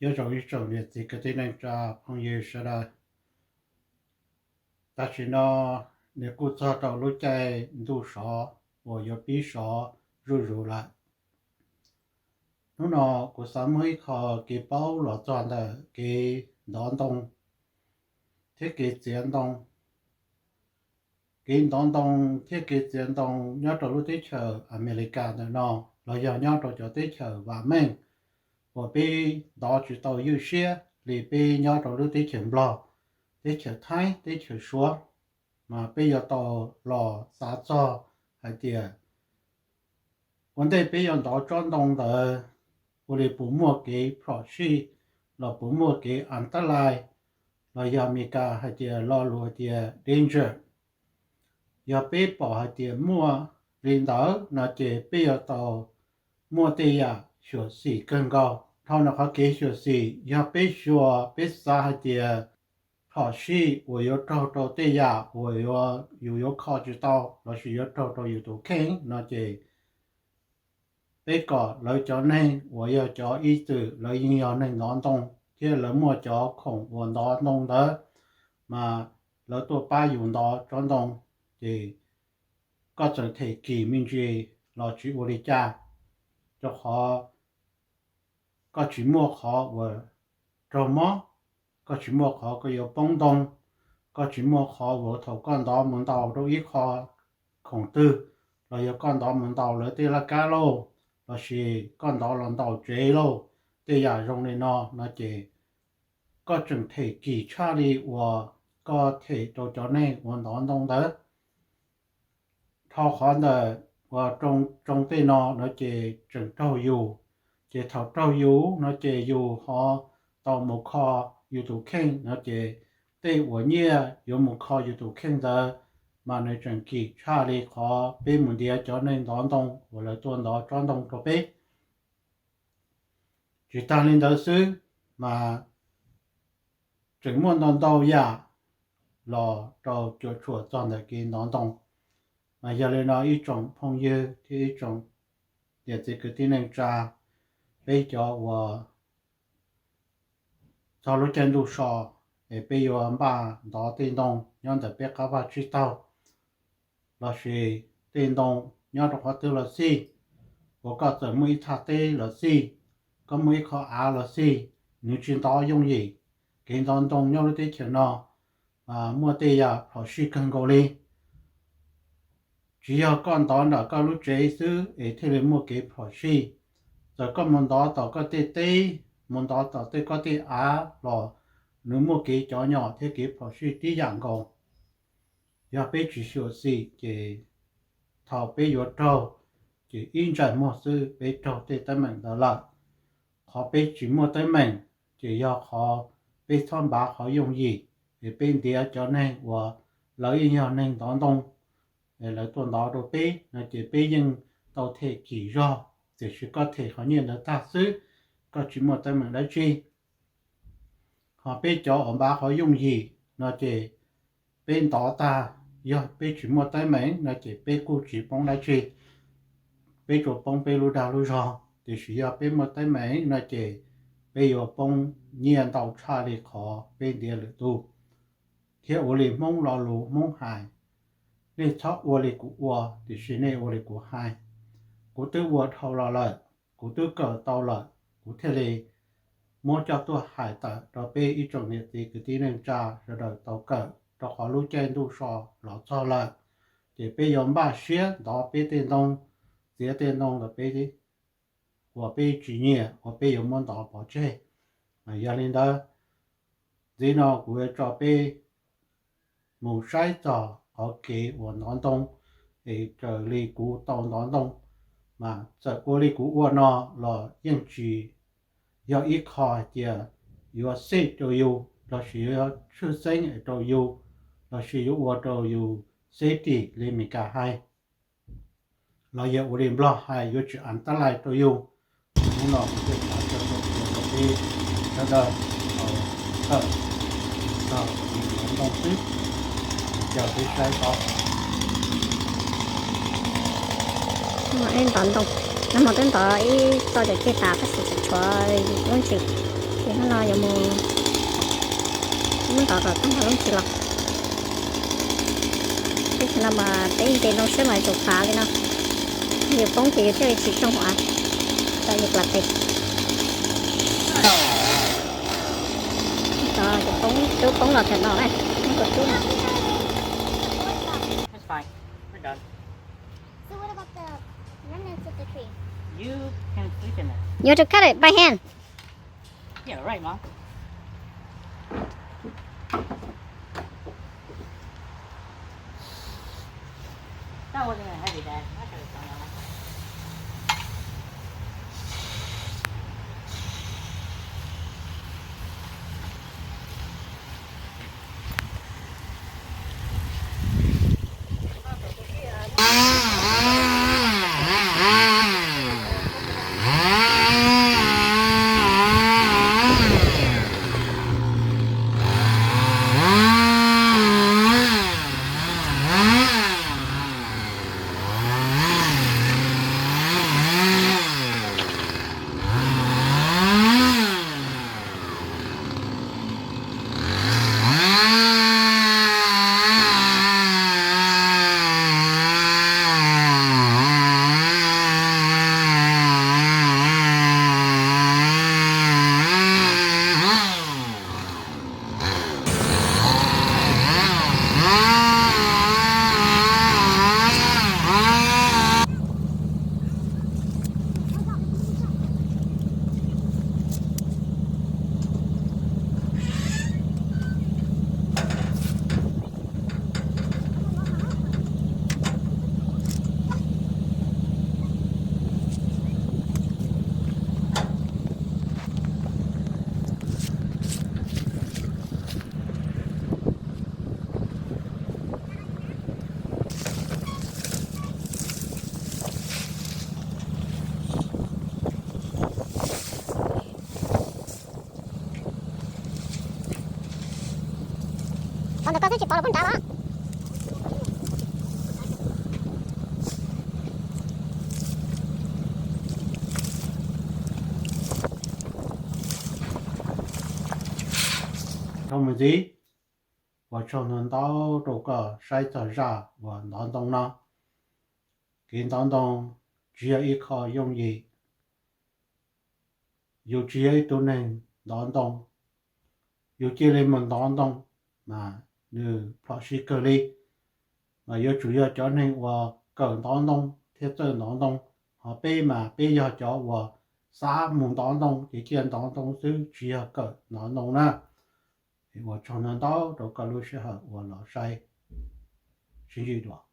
Nyob zoo ib tsoom niam txiv kwv tij neej tsa phooj ywg sawv daws. Tam sim no nws kuj txog rau lub caij ntuj sov uas yuav pib sov zuj zus lawm. Hnub no kuv xav muab ib qho kev paub los txog ntawm kev ntov ntoo thiab kev txiav ntoo. Kev ntov ntoo thiab kev txiav ntoo nyob rau lub teb chaws Amelikas ntawm no los yog nyob rau cov teb chaws vam meej uas peb ntov tsis tau ywj siab li peb nyob rau lub teb chaws Nplog, teb chaws Thaib, teb chaws Suav, mas peb yuav tau los xav txog hais tias ua ntej peb yuav ntov tsob ntoo ntawd ua li puas muaj kev phom sij los puas muaj kev antalais, los yog Meskas hais tias lo lus hais tias danger. Yog peb pom hais tias muaj li ntawd no ces peb yuav tau muaj tej yam xyuam xim kawg nkaus. Dhau ntawm qhov kev xyuam xim, yog peb xyuas peb xav hais tias phom sij uas yuav raug rau tej yam uas yus yuav kho tsis tau lossis yuav raug rau yus tus kheej no ces peb kom lawv cov neeg uas yog cov ib txwm lawv yeej yog neeg ntov ntoo thiab lawv muaj cov khoom uas ntov ntoo ntawd, mas lawv tuaj pab yus ntov tsob ntoo, ces koj txawm them kim me ntsis los tsis ua li cas, rau qhov koj tsis muaj qhov uas raug mob, koj tsis muaj qhov koj yuav poob ntoo, koj tsis muaj qhov uas thaum koj ntov mus ntaus rau ib qho khoom twg, los yog koj ntov mus ntaus lawv tej laj kab lauj, lossis koj ntov los ntaus tsev lauj, tej yam zoo li no no ces koj tseem them kim tshaj li uas koj them rau cov neeg uas ntov ntoo ntawd. Dhau qhov ntawm uas tsoo tej no no ces tseem raug yus, ces thaum raug yus no ces yus ho tau mus kho yus tus kheej no ces tej uas nyiaj yuav mus kho yus tus kheej ntawd mas nws tseem kim tshaj li qhov peb mus ntiav cov neeg ntov ntoo uas lawv tuaj ntov tsob ntoo rau peb. Tsis tag li ntawd xwb, mas tseem muaj ntau ntau yam los rau cuam tshuam txog ntawm kev ntov ntoo. Mas yog li no ib tsoom phooj ywg thiab ib tsoom niam txiv kwv tij neej tsa, peb cov uas txog lub caij ntuj so es peb yuav npaj ntov tej ntoo nyob ntawm peb qab vaj tsib taug lossis tej ntoo nyob rau qhov twg los xij, uas koj txawm muaj ib thaj teb los xij, koj muaj ib qho av los xij, nws tsis ntov yooj yim. Kev ntov ntoo nyob lub teb chaws no muaj tej yam phom sij kawg nkaus li. Tsis yog koj ntov nram koj lub tsev xwb es thiaj li muaj kev phom sij. Txawm koj mus ntov tom koj tej teb, mus ntov tom tej koj tej av los nws muaj kev cov nyom thiab kev phom sij tib yam nkaus. Yog peb tsis xyuam xim ces thaum peb yuav raug, ces ib ntsais muag xwb peb raug tej teeb meem ntawd lawm. Qhov peb tsis muaj teeb meem ces yog qhov peb txhob npav qhov yooj yim, es peb ntiav cov neeg uas lawv yeej yog neeg ntov ntoo, lawv tuaj ntov rau peb no ces peb yeej tau them kim zog, tiam sis koj them qhov nyiaj ntawd tag xwb, koj tsis muaj teeb meem dab tsi. Ho peb cov uas npav qhov yooj yim no ces peb ntov tag, yog peb tsis muaj teeb meem no ces peb kuj tsis poob dab tsi, peb tsuas poob peb lub dag lub zog. Tiam sis yog peb muaj teeb meem no ces peb yuav poob nyiaj ntau tshaj li qhov peb ntiav lwm tus. Thiab ua li Hmoob lo lus Hmoob hais, nej txhob ua li kuv ua, tiam sis nej ua li kuv hais. Kuv twb ua dhau los lawm, kuv twb kawm tau lawm, kuv thiaj li muab coj tuaj hais tawm rau peb ib tsoom niam txiv kwv tij neej tsa sawv daws tau kawm, rau qhov lub caij ntuj so los txog lawm, ces peb yuav npaj siab ntov peb tej ntoo, txiav tej ntoo ntawm peb uas peb tsis nyiam uas peb yuav muab ntov pov tseg. Yog li ntawd, ntxiv no kuv yuav tso peb mus saib txog qhov kev uas ntov ntoo, es raws li kuv tau ntov ntoo, mas txawm ua li kuv ua no los yeej tsis yog ib qho hais tias yuav xej rau yus lossis yuav tshwj xeeb rau yus lossis yuav ua rau yus safety li Meskas hais, los yog ua li Nplog hais yuav tsis antalais rau yus. Hnub no kuv thiaj xav coj tuaj qhia rau peb sawv daws tau kawm txog kev ntov ntoo xwb. Caw peb saib tau. Ntov ntoo, nag hmo twb ntov ib txoj cov ceg tas tab sis tseem tshuav lub ntsis. Ces hnub no yuav mus muab ntov kom tag nrho lub ntsis los. Teb chaws no mas peb nce ntoo siab mas tsaus fav li no. Yus poob ces yus thiaj li tsis tsoo huv, tau yus plas tes. Cov cov poob, rub poob los thaum no na, poob rau rub no. That's fine. We're done. So what about the remnants of the tree? You can sleep in it. You have to cut it by hand. Yeah, right, Mom. That wasn't that heavy, Dad. I could have done that. Qhov ntawd koj twb tsis pov los pub nrad los? Thaum mus ntxiv, ua tsaug ntau ntau rau koj saib txog zaj uas ntov ntoo no. Kev ntov ntoo tsis yog ib qho yooj yim. Yus tsis yog ib tug neeg ntov ntoo, yus cia li mus ntov ntoo mas nws plhom sij kawg li. Mas yuav tsum yog cov neeg uas kawm ntov ntoo thiab txawj ntov ntoo, ho peb mas peb yog cov uas xav mus ntov ntoo ces cia ntov ntoo xwb tsis yog kawm ntov ntoo na. Ua tsaug ntau ntau rau koj lub sij hawm uas los saib, sib ntsib dua.